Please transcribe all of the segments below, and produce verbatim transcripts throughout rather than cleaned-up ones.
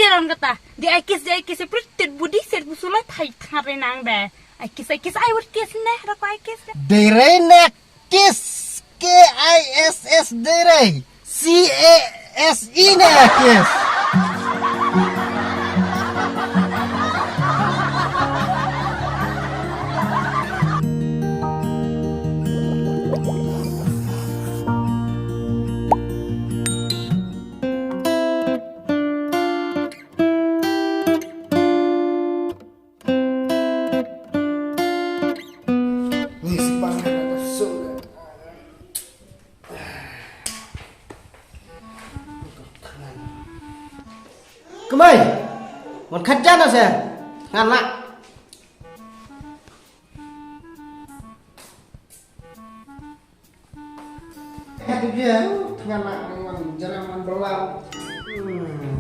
Ram kata, di ai kiss, di ai kiss, prit tit budi set busula thai thare nang be. Ai kiss, ai kiss, ai wut kiss ne, ra ko ai kiss. Dei re ne kiss, K I S S dei re, C A S E ne kiss. Kmai, wan khat jan na se, ngan la. Kat dia, tengah nak ngan jalan ngan belau. Hmm.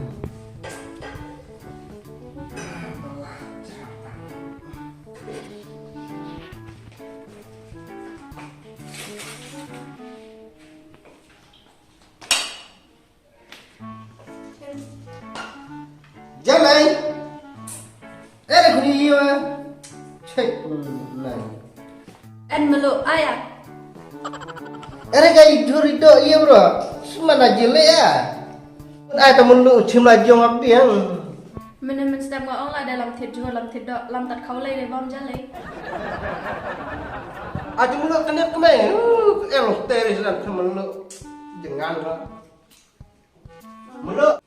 Jalai. Ere kuni iwa. Check nai. En melu aya. Ere kai juri do iya bro. Semana jele ya. Ai ta melu chim la jong apiang. Mene men stem nga ong la dalam tit jur lam tit do lam tat kau lai de bam jalai. Aja melu kene kene. El teres dan melu. Jangan lah. Melu.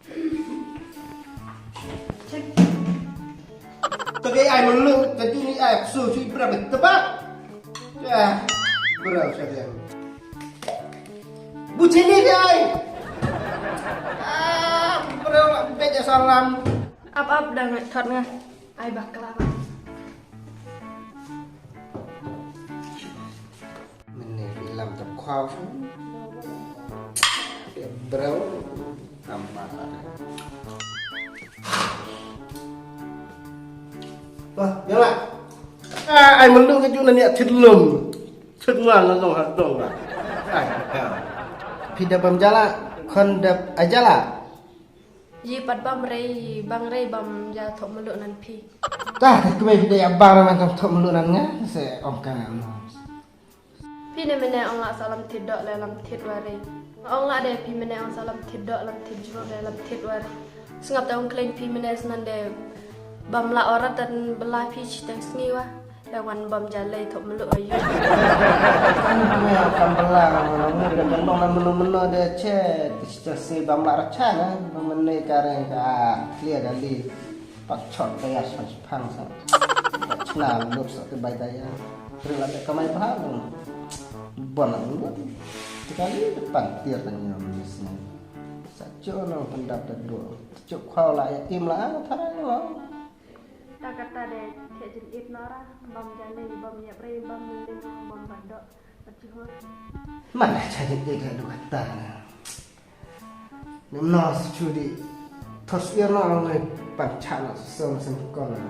Tapi ai melu, tapi ni ai su su berapa tebak? Ya, berapa saja. Bucin ni dia ai. Ah, berapa beda salam. Ap ap dah ngat kat ngah. Ai bakla. Mene phi lam tap khwaw. Phi brau. Tam mata. Wah, biang lah. Ah, ai mendung ke juna ni atit lum. Semua nonong hatong lah. Ai, ah. Phi da bam jala, khon da ajala. Yi pat bam rei, bang rei bam ja thok melu nan phi. Tah, kmai phi da ya bang man thok melu nan nga, se ong ka nga. Phi ne mene ong la sa lam thit dok le lam thit wari. Ong la de phi mene ong sa lam thit dok lam thit jubab le lam thit wari. Sngap te ong klein phi mene snan de bam la orat dan bela phi chiteng sngi wa. Le wan bam jalei thok melu ayu. Kan bela menu menu de che chiteng sngi bam la racha na bam mene kareng ka clear dali. Pat chot ka ya sa chipang sa. Pat chna lup sa te bai da ya. Tri la ka mai pa lu. Bon la lu. Te ka li te pan tiar ta nyam ni sna. Sa cho no pan dap da do. Cho khau la ya im la a thara lo. Ta kata de te jin ip nora bam jale bam ya pre bam ni bam ban do. Pat chihor. Mana cha jin ip da do kata. Nym no su chu di. Thos ir no ngai pan cha no su sem sem kon na.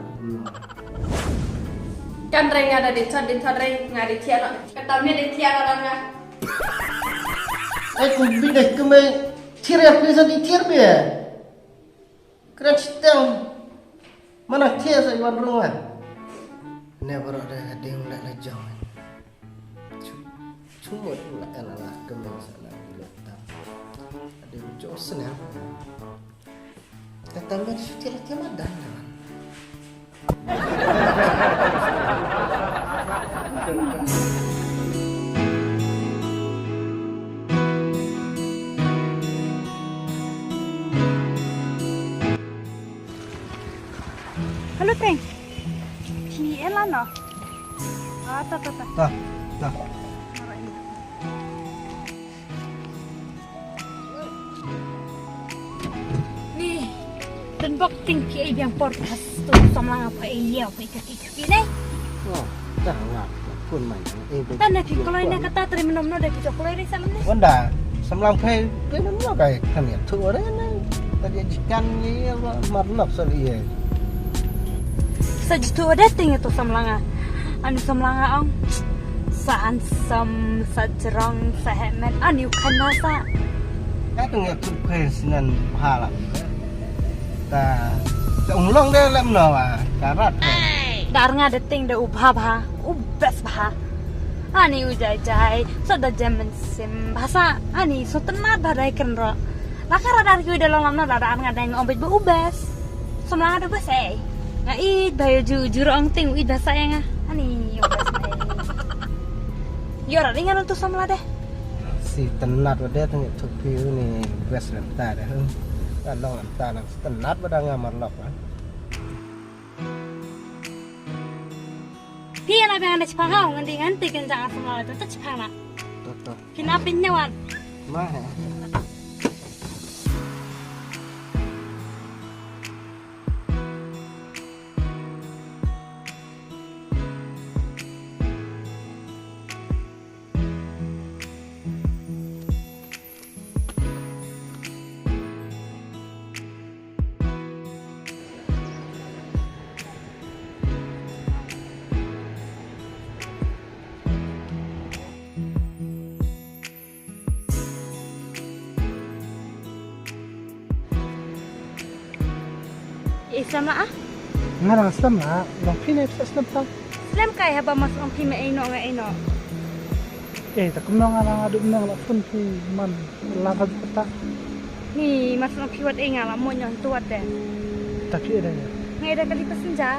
Kan reng ada di thot di thot reng nga di thia no. Kata mi di thia no nga. Ai ku bi de ku me thir ya pisa di thir bi. Kren chiteng. Mana thia sa iwan rung ah. Ne bro de ding le le jong. Chu chu mo la en la ke men sa la lo ta. Ade jo sene. Kata men chu tira tema dan. Hello, Teng. Phi ela no? Ah, ta, ta, ta. Ta, ta. Ni, dan bok ting phi ai biang por pas tu samlang apa ai liau apa ikat ikat phi ne? Oh, ta nga kun mai. Eh, ta na phi koloi na kata tri menom no da phi jok koloi re salam ne. Wanda, samlang phai, phai nam no kai, kam ya thu re na. Ta dia jikan ni, mar nok sol iye. Sa jitu ada ting itu samlanga. Anu samlanga ong. Sa ansam, sa jerong, sa hemen. Anu kana sa. Ka tu ya tu phai sinan bhala. Ta, ta ung long de lem no wa, karat. Da ar nga da ting da u bha bha, u best bha. Ani u jai jai, so da jam sim bha sa, ani so tenat bha dai kren ro. La ka radar ki da long lam no da ar nga dang ong bit ba u best. Som la nga da best eh. Nga id ba yo ju ju ro ong ting u id bha sa ya nga. Ani u best eh. Yo ra ringan tu som la de. Si tenat wa de tang tu pi ni best lem ta de. Ka long lem ta na. Tenat ba dang ngamar lok kan. Phi la bang da chipang hau ngan di ngan ti kan jang asam la tu chipang na. Phi na pin nyawan. Ma he. Islam lah ah. Ngarang Islam lah, long phi ne bisa Islam tau. Islam kai haba mas ong phi me eno nga eno. Eh, ta kumno nga la adu nang la phone phi man la ka kata. Ni mas ong phi wat e nga la mo nyon tu wat de. Ta phi ada ya. Ngai da kali passenger.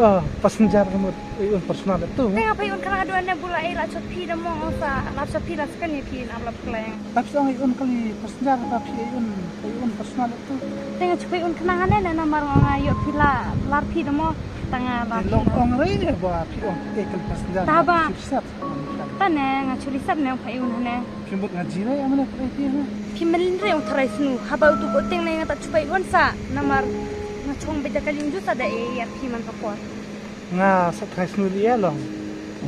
Oh, passenger ka mut. Ai un personal tu. Tengah phi un kala adu ne bula e la chot phi da mo sa la chot phi la sekan ni phi na la kleng. Tapi sa ai un kali passenger ta phi ai un ai un personal tu. Tengah chot phi un kena ne ne namar nga yo phi la lar phi da mo tanga la. Long ong rei ne ba phi ong e kali passenger. Ta ba. Sip sap. Ta ne nga chuli sap ne ong phi un ne. Phi mut nga jira ya mane phi phi ne. Phi melin re ong tharai snu haba utu ko ting ne nga ta chupai wan sa namar nga chong beda kali unju sa da e ya phi man ka por. Nga sa tharai snu li ya long.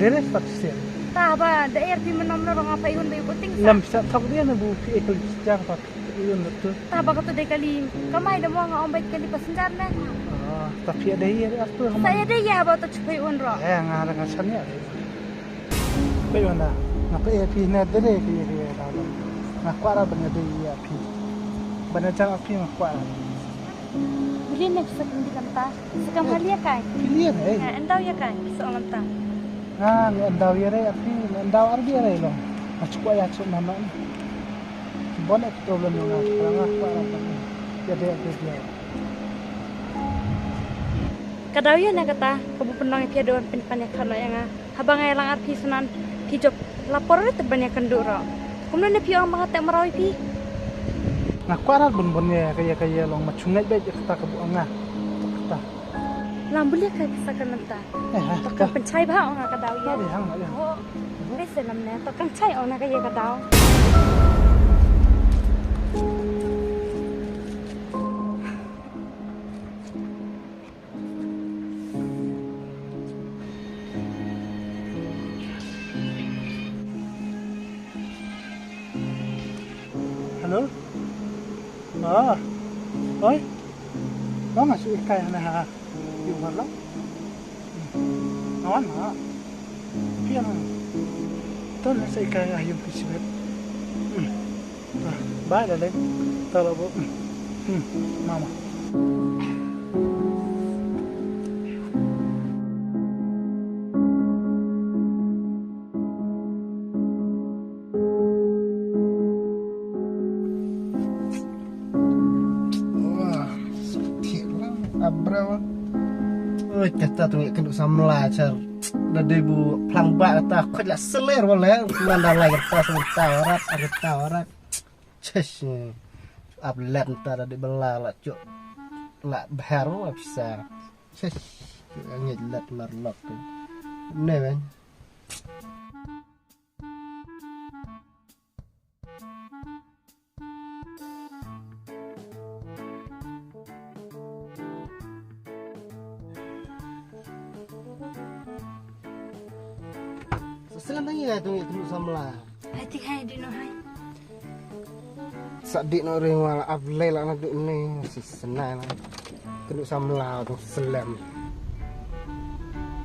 Dere sa phi se. Ta haba da e ya phi man nam na rong apa iun ba yu ko ting sa. Lam pisa thok dia na bu phi e kali jang pa phi iun tu. Ta haba ka tu de kali kamai da mo nga om bai kali passenger ne. Ah, ta phi ya de ya tu. Sa ya de ya haba ta chupai un ro. Eh, nga ada nga chan ya. Phi wan da. Nga phi eh phi ne dere phi eh phi eh da. Nga kwara ban ïadei ïa phi. Ban ïa jam ïa phi nga kwara. Bri ne phi sa kam di kam ta. Sa kam ka lia kai. Phi lia kai. Nga endaw ïa kai. Sa ong kam ta. Nga nga endaw ïa re ïa phi. Nga endaw ar bi re long. Nga chukwa ïa chuk nama ni. Bon ek problem nga kwara nga kwara. Ïa de ïa de. Ka daw ïa na kata ka bu pynlong ïa phi ïa don pynpan ïa kano ïa nga. Haba nga ïalang ar phi sunan phi jop la por te ban ïa kynduh ro. Kumno ne phi ong ba nga te maraw ïa phi. Nga kwah rat bun bun ïa ka ïa ka ïa long ma chungai bad ïa kata ka bu ong nga. Kata. Lam bul ïa ka kisa ka nanta. Eh, eh, to kan pynchai ba ong nga ka daw ïa. Ïa hang ïa. Oh. Ni se lam ne to kan chai ong nga ka ïa ka daw. Hello? Ah. Oi. Ong nga shu ikai hana ha. Yu mar lo. Awan ha. Pian. Ton sa ikai ha yung pisibet. Hmm. Ah, bye, darling. Ta la bo. Hmm. Hmm. Mama. Wah, sakit lah. Abra, wah. Oi, kata tu ngi kynduh samla char. Da dei bu phlang ba kata khot la seler wala. Ngan da lai kata samta warat, kata warat. Chesh. Ap let nta da di bela la cuk. La bher la pisa. Chesh. Ngej let mar lok tu. Ne ben. Sa sngewthuh ïa ka tu ïa ka samla. Hai ti hai di no hai. Sa di no ring wala ap lei la na du ne si senai la. Kynduh samla tu slem.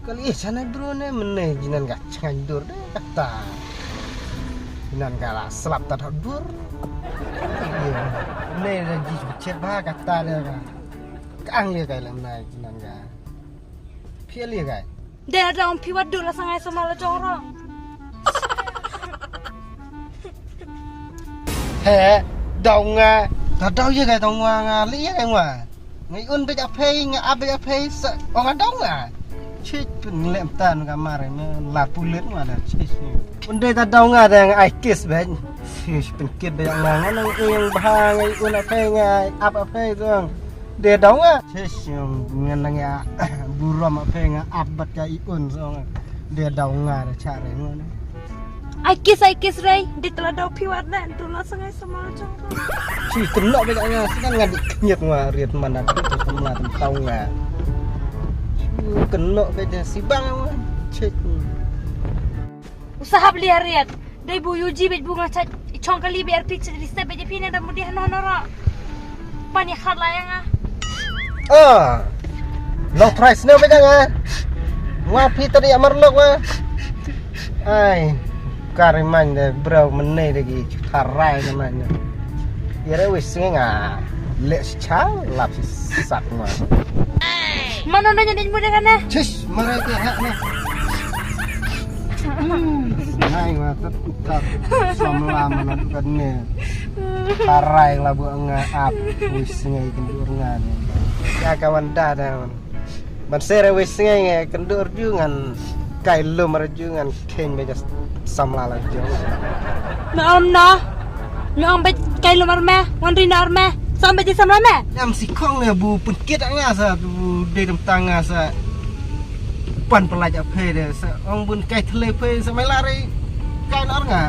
Kali eh chanai bro ne mene jinan ga changai dur de kata. Jinan ga la slap ta thot dur. Ne la ji chet ba kata de ba. Kang lia kai lam nai nang ga. Phi lia kai. De da ong phi wat du la sangai sama la jong ro. He, dau nga. Ta dau ïa kai dau nga nga li ïa kai nga. Ngai un bej aphei nga ap bej aphei sa ong dau nga. Chit pun lem tan ka mar me la pulit nga da chit. Un de ta dau nga da nga ai kiss bej. Chit pun kit bej nga nga nang ing bha ngai un aphei nga ap aphei dong. De dau nga. Chit ngan nang ya burom aphei nga ap bat ka i un song. De dau nga da cha re nga. Ai kis ai kis rei, di tla dau phi wat na, tu la sangai sama jong. Chi kynnoh bad nga, sikan nga di kñiat nga riat mana tu tu sama tu tau nga. Chi kynnoh bad si bang nga. Chit. Usahap li riat. Dei bu yuji bad bu nga chat chong kali bi arpi chat risa bad phi na da mudi hano hano ra. Pani khat la ya nga. Ah. Long price ne bad nga. Nga phi tadi amar lok nga. Ai, kari man de bro menai lagi karai na man. Ya re wis ngi nga lek si chang lap si sat ma. Mano nanya din mu de kana? Chis, marai ke hak na. Hmm, nai ma tat tat samla mana kan ne. Karai la bu nga ap wis ngi kendur nga ne. Ya kawan da da. Ban sere wis ngai ngai kendur ju ngan kai lum ar ju ngan khein be jas samla la ju. Me om na. Me om be kai lum ar me, wan ri na ar me. Sam be samla me. Em si khong ne bu pun kit nga sa bu de dam tang nga sa. Pan pelaj ape de sa ong bun kai thle pe sa mai lari kai nar nga.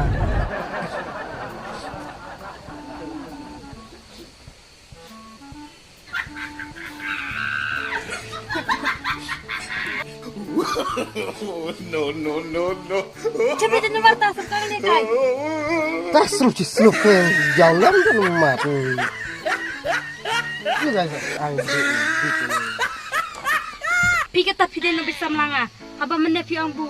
No, no, no, no. Cepat ini mata sekali kai. Ta sru ci sru ke jalan kan mat. Ini guys, ai. Phi kata phi de no bisa melanga. Haba mene phi ong bu.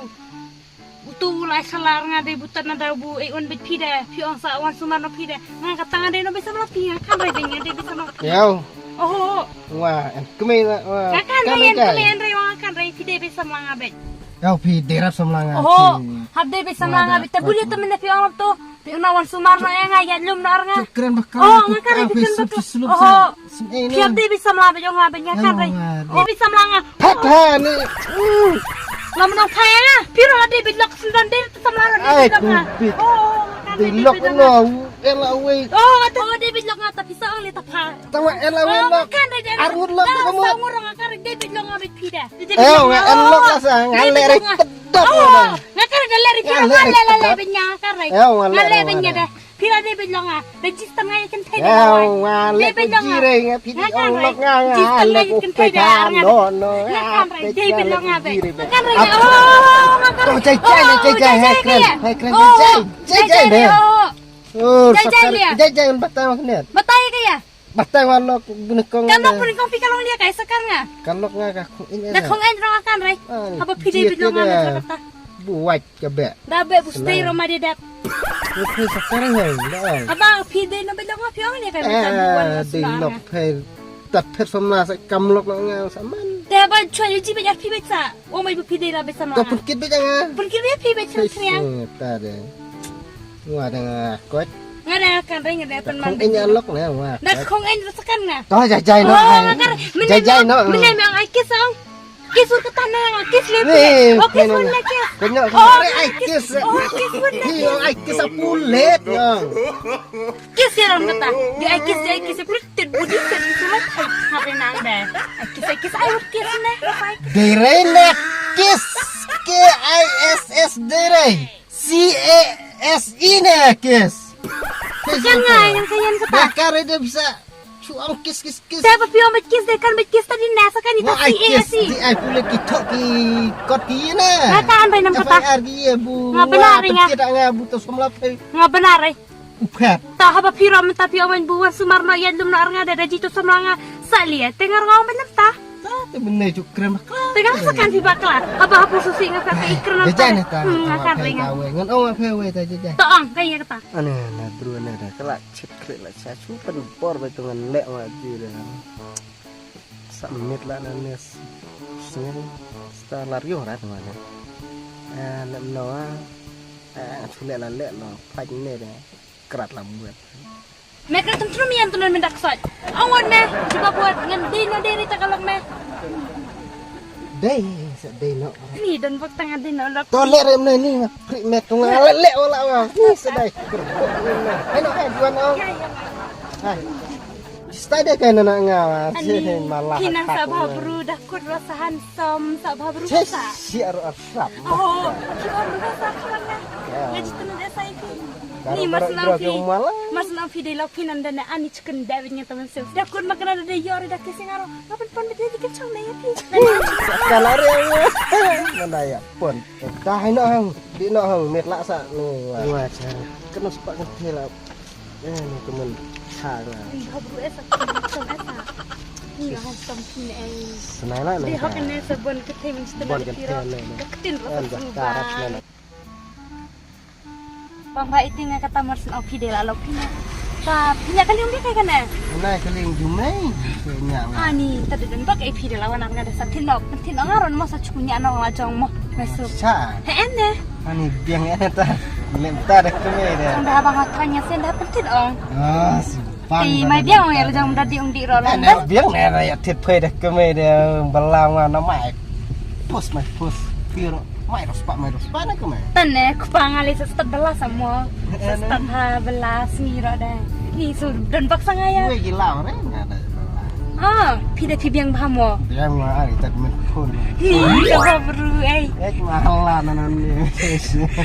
Utu u lai salar nga dei butat na dau bu e un bit phi de phi ong sa wan sumar no phi de nga kata nga dei no bisa mala phi nga kan rai dei nga dei bisa mala phi. Yow. Oho. Wa en kmei na wa. Nga kan rai en kmei en rai wa nga kan rai phi dei bisa mala nga bet. Yow phi dei rap samla nga. Oho. Hab dei bisa mala nga bet. Te buli te mene phi ong tu. Phi ong na wan sumar no ya nga ya lum no ar nga. Cuk kren bakal. Oh nga kan rai phi kan bakal. Oho. Phi ap dei bit samla bit ong nga bit nga kan rai. Dei bit samla nga. Pha pha ni. Nga mynong pha ïa nga. Phi ruh dei bit lok sendang dei bit samla ruh dei bit lok nga. Oh, dei lok no. Ela wei. Oh, dei bit lok nga tapi sa ong li ta pha. Tawa ela wei lok. Ar ngut lok kamu. Sa ngut nga kan dei bit lok nga bit phi da. Eh, nga en lok la sa nga le ri tedap. Nga kan dei le ri phi nga le le le bit nga kan rai. Nga le bit nga da. Phi la dei bit long ah. Register nga ïa kynthei da. Nga le bit long ah. Phi dei ong lok nga nga le ku pe ka no no. Nga kan rai dei bit long ah be. Nga kan rai. Oh, nga kan rai. Jai jai jai jai. Hai kren hai kren jai jai jai de. Oh, jai jai jai. Batai ka ïa. Batai wa lok gune kong. Kan pun kong phi ka long lia kai sakar nga. Kan lok nga ka khong in. Da khong in rong kan rai. Haba phi dei bit long nga me kata. Buwait. Ka beh. Da beh bu stay roma de dat. Phi sakar ngai da. Aba phi de no belo nga phi ong ne ka beh. Dei lok phi. Tat phi somna sa kam lok nga sa man. Te ba chwa yu ji beh phi beh sa. O mai bu phi de la beh sa ma. Ka pun kit beh nga. Pun kit beh phi beh sa kriang. Ta de. Nga da nga kot. Nga da kan ring da pan man. Khong in lok ne nga. Da khong in sa kan nga. To jai jai no. Jai jai no. Mene me ai kis ong. Kis ur kata na nga kis le. Oh kis ur na kis. Kanya kanya ai kis. Oh kis ur na kis. Ai kis apulet nga. Kis ya ram kata. Di ai kis di ai kis apulet tit budi tit budi mat. Hap ri nang be. Ai kis ai kis ai ur kis ne. Dei re ne kis. K I S S dei re. C A S E ne kis. Kan nga yang kayan kata. Ka re de bisa. Chuang kis kis kis. Te ba phi ong bet kis de kan bet kis ta din na sa kan ita C A S E. Di ai pule ki thok ki kot ki na. Nga ta an bai nam kata. F I R ki ye bu. Nga benar nga. Kita nga bu to somla pe. Nga benar ai. Uphat. Ta haba phi rom ta phi ong bu wan sumar no ya lum no ar nga da da ji to somla nga. Sa lia te ngar nga ong bet nam ta. Ta te bene chu krem bakla. Te nga sa kan phi bakla. Haba hapu susi nga ka ikren nam ta. Nga kan rai nga. Ngan ong phe we ta je je. To ong ka ye kata. Ane na bru ne da kala. Chit kre la cha chu pan por ba tu ngan le wa ji le. Sa mit la na ne s-, sngen sta lar yo rat ma ne. Eh, lem no a. Eh, chule la le no. Paj ne de. Krat la buat. Me kra tum trum yan tunun mendak sot. Awon me, cuba buat ngan dei no dei rita kalok me. Dei, sa dei no. Ni don bak tanga dei no lok. To le rem ne ni, pri me tunga le le ola wa. Ni sa dei. Hai no, hai duan no. Ya, ya. Hai. Stai de kai na nga wa. Ani, malah. Kinang sa bha bru dah kut rasa handsome, sa bha bru sa. Si aru asap. Oh, ki bha bru sa khalang na. Ya. Ngaji tunu de sa iti. Ni mas nang phi. Mas nang phi de lok phi nan de ani chicken de nya taman sil. Dah kut makna de yor dah kisi ngaro. Ngapan pon de di ken chong de ya phi. Kalare. Mana ya pon. Dah no hang, di no hang met la sa ni. Wa cha. Kena sepak kan thela. Eh, ni temen. Ha, lah. Ni bha bru esa, ni bha bru esa. Ni hong som phi ne. Senai lah. Di hok ne sa bon kete min sita. Bon kete ne. Ketin ro sa. Bang ba iti nga kata mar sen opi de la lok phi ne. Ta phi nya kali ong de kai kane. Nai kali ong jumai. Ani ta de don bak e phi de la wan nga de sa tin lok. Tin ong aron mo sa chukunya no la jong mo. Mesu. Sa. He en ne. Ani biang ya ta. Lem ta da kemai de. Dah abang aku tanya sen dah penting ong. Ah, si bang. Ti mai biang ong ya jang dadi ong di ro lan. Biang ne ya tit pei da kemai de, balang na mai. Pus mai pus. Piro mai ros pa mai ros pa na kemai. Tan ne ku pa ngali sa stad bela samo. Sa stad ha bela sngi ro de. Ni su don bak sanga ya. Wei gila re na da. Ah, phi de phi biang bha mo. Biang ma ai tat men phun. Ni ka bha bru ai. Eh, ma hala na nan ni.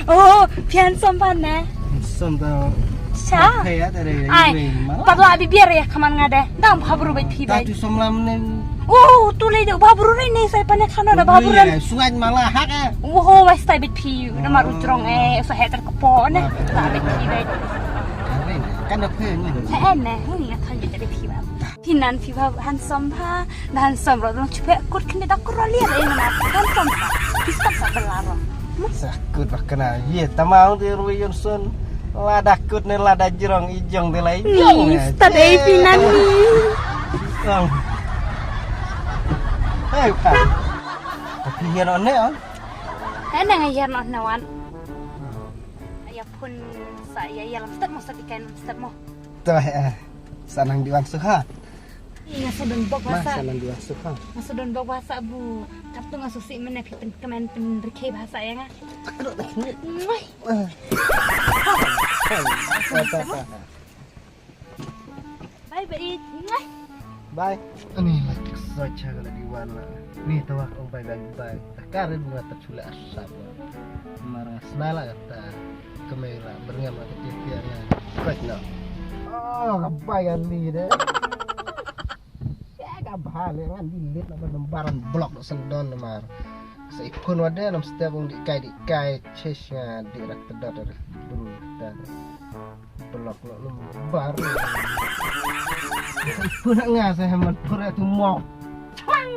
Oh, phi handsome bha ne. Som da. Cha. Hey, ya da re. Ai, pat la bi biar ya kaman nga de. Dang bha bru bai phi bai. Tu som lam ne. Oh, tu le de bha bru re ne sai pa ne khana da bha bru re. Sungai mala hak eh. Oh, wai stai bai phi. Na maru trong eh, so heter ko po ne. La bai phi bai. Kan da phi ne. He ne, ni nga thon je bai phi ba. Phi nan phi bha handsome bha, da handsome ro dong chupe kut kene da kuro lia re na handsome bha. Phi stop sa bela ro. Sa kut bha kena ye tamang de ru yun sun. Lada kut ne lada jrong i jong de lai jong. Ni stop e phi nan ni. Ong. Hey pa. Phi ye no ne on. He ne nga ye no ne wan. Ya pun sa ya ya lam step mo sa di kain lam step mo. Tuh eh. Sa nang diwan suha. Nga sa don bok basa. Sa nang diwan suha. Nga sa don bok basa bu. Kap tu nga susi mene phi pen kemen pen rikhe basa ya nga. Takut dah ni. Muai. Bye bye. Muai. Bye. Ani la tik sa cha la diwan la. Ni tawak ong bye bye bye. Karen nga ta chule asap. Mar nga snai la kata. Kemai la berngam la kata pia nga. Kwek no. Oh, ka bai ani de. Ya ka bha le ngan delete la ban baran block do sendon mar. Sa i phone wa de nam step ong di kai di kai chesh nga di rak tedot de. Bru ta. Block lo number. Pura nga sa hemat pura tu mo. Chang.